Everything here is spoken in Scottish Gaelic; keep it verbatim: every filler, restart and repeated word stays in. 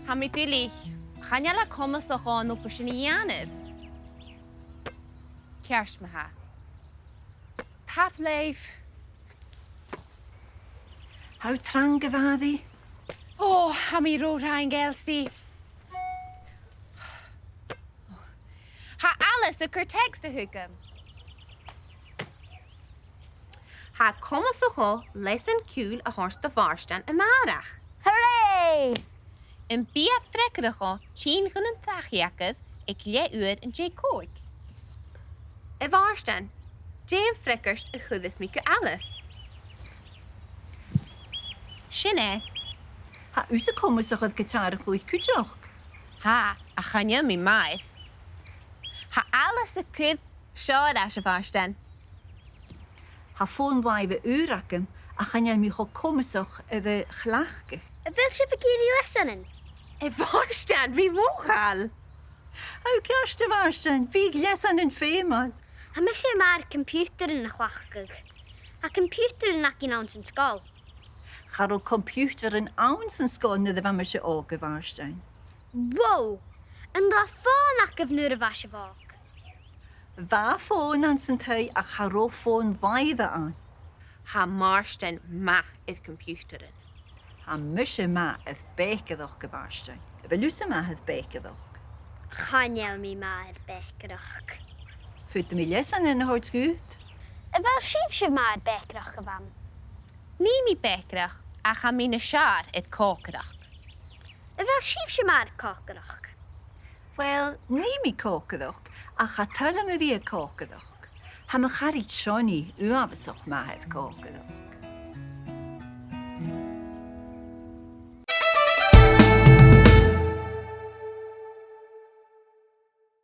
Tha mi duilich. Chan eil e comasach dhomh an obair sin a dhèanamh. Ceart ma-thà. Tapadh leibh. Tha thu trang, a Mhàiri? Ò, tha mi ro thrang, Elsie. Tha Alice a' cur teacsa thugam. Tha e comasach dhomh leasan-ciùil a thoirt do Mhàrtainn a-màireach. Hooray! Am bi e freagarrach dhomh tighinn chun an taighe agaibh aig leth-uair an dèidh còig? A Mhàrtainn, dè am freagairt a chuireas mi gu Alice? Sin e. Tha thusa comasach air guitar a chluich cuideachd. Tha, ach chan eil mi math air. Tha Alice a' cur seo air ais, a Mhàrtainn. Tha fòn-làimhe ùr agam, ach chan eil mi cho comasach air a chleachdadh. A bheil sibh ag iarraidh leasanan? A Mhàrtainn, bidh mothachail. Ò, ceart, a Mhàrtainn, bidh leasanan feumail. Tha mise math air coimpiutairean a chleachdadh. Tha coimpiutairean againn anns an sgoil. Cha robh coimpiutairean anns an sgoil nuair a bha mise òg, a Mhàrtainn. Wow! An robh fòn agaibh nuair a bha sibh òg? Bha fòn anns an taigh ach cha robh fòn-làimhe ann. Tha Màrtainn math air coimpiutairean. Tha mise math air bèicearachd, a Mhàrtainn. A bheil thusa math air bèicearachd? Chan eil mi math air bèicearachd. Faodaidh mi leasanan a thoirt dhut. A bheil sibhse math air bèicearachd, a mham? Nì mi bèicearachd, ach tha mi nas fheàrr air còcaireachd. A bheil sibhse math air còcaireachd? Uill, nì mi còcaireachd, ach cha toil leam a bhith a' còcaireachd. Tha mo charaid Seonaidh uabhasach math air còcaireachd.